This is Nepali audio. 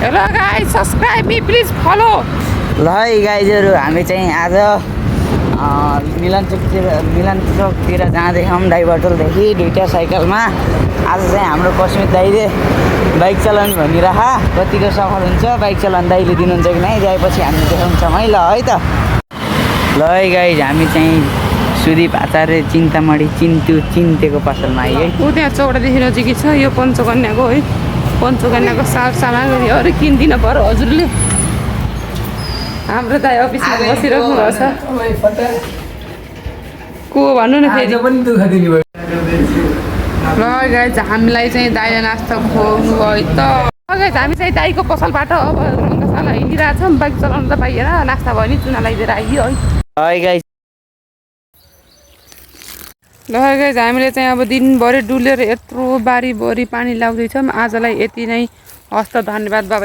Hello guys subscribe me please follow. ल है गाइजहरू हामी चाहिँ आज मिलन चोकतिर जाँदैछौँ डाइभर्टलदेखि दुईवटा साइकलमा। आज चाहिँ हाम्रो कस्मित दाइले बाइक चलाउनु भनिरह कतिको सफल हुन्छ बाइक चलाउनु दाइले दिनुहुन्छ कि नै ल्याएपछि हामी देखाउँछौँ है। ल है त ल है गाइज हामी चाहिँ सुदीप आचार्य चिन्तामणी चिन्तेको पसलमा आइए। ऊ त्यहाँ चौडादेखि नजिकै छ यो पञ्चकन्याको है। पञ्चकन्याको सामाग्री अरू किन्दिन पर्यो हजुरले। हाम्रो दाइ अफिसमा बसिराख्नु भएको छ को भन्नु न फेरि। ल गाइज हामीलाई चाहिँ दाइले नास्ता खुवाउनु भयो त। गाइज हामी चाहिँ दाइको पसलबाट अब रङ्गशाला हिँडिरहेछौँ। बाइक चलाउनु त पाइएन नास्ता भयो नि चुना लगाइदिएर आइयो है। गाइज ल गाइज हामीले चाहिँ अब दिनभरि डुलेर यत्रो बारीभरि पानी लाग्दैछौँ। आजलाई यति नै हस्त धन्यवाद बाबा।